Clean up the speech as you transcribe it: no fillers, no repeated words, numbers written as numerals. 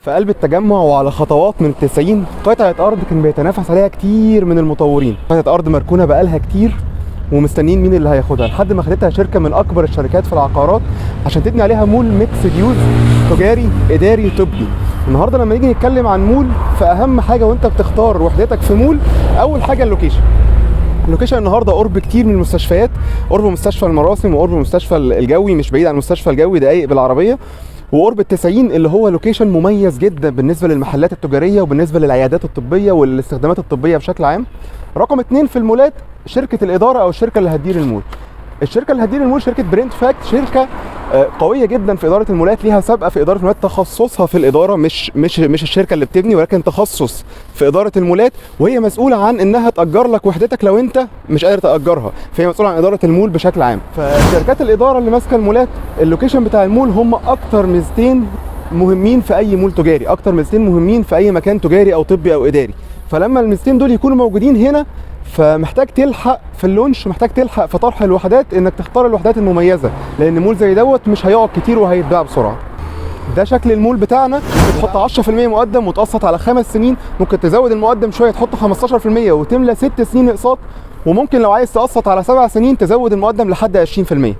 في قلب التجمع وعلى خطوات من 90 قطعة أرض كان بيتنافس عليها كتير من المطورين. قطعة أرض مركونة بقالها كتير ومستنيين مين اللي هياخدها، لحد ما خدتها شركة من أكبر الشركات في العقارات عشان تبني عليها مول mixed use تجاري إداري طبي. النهارده لما نيجي نتكلم عن مول، فأهم حاجة وأنت بتختار وحدتك في مول، أول حاجة ال location. ال location النهارده قرب كتير من المستشفيات، قرب مستشفى المراسم وقرب مستشفى الجوي، مش بعيد عن المستشفى الجوي دقايق بالعربية، وقرب 90 اللي هو location مميز جدا بالنسبة للمحلات التجارية وبالنسبة للعيادات الطبية والاستخدامات الطبية بشكل عام. رقم 2 في المولات شركة الادارة او الشركة اللي هتدير المول. الشركة اللي هتدير المول شركة برنت فاكت، شركة قوية جدا في ادارة المولات، ليها سابقه في ادارة المولات، تخصصها في الادارة، مش الشركة اللي بتبني ولكن تخصص في ادارة المولات، وهي مسؤولة عن انها تاجر لك وحدتك لو انت مش قادر تاجرها، فهي مسؤولة عن ادارة المول بشكل عام. فشركات الادارة اللي ماسكه المولات، ال location بتاع المول، هم اكتر ميزتين مهمين في اي مول تجاري، اكتر ميزتين مهمين في اي مكان تجاري او طبي او اداري. فلما الميزتين دول يكونوا موجودين هنا، فمحتاج تلحق في ال launch، محتاج تلحق في طرح الوحدات، انك تختار الوحدات المميزة، لان مول زي دوت مش هيقعد كتير وهيتباع بسرعة. ده شكل المول بتاعنا. بتحط 10% مقدم وتقسط على 5 سنين، ممكن تزود المقدم شوية تحط 15% وتملى 6 سنين اقساط، وممكن لو عايز تقسط على 7 سنين تزود المقدم لحد 20%.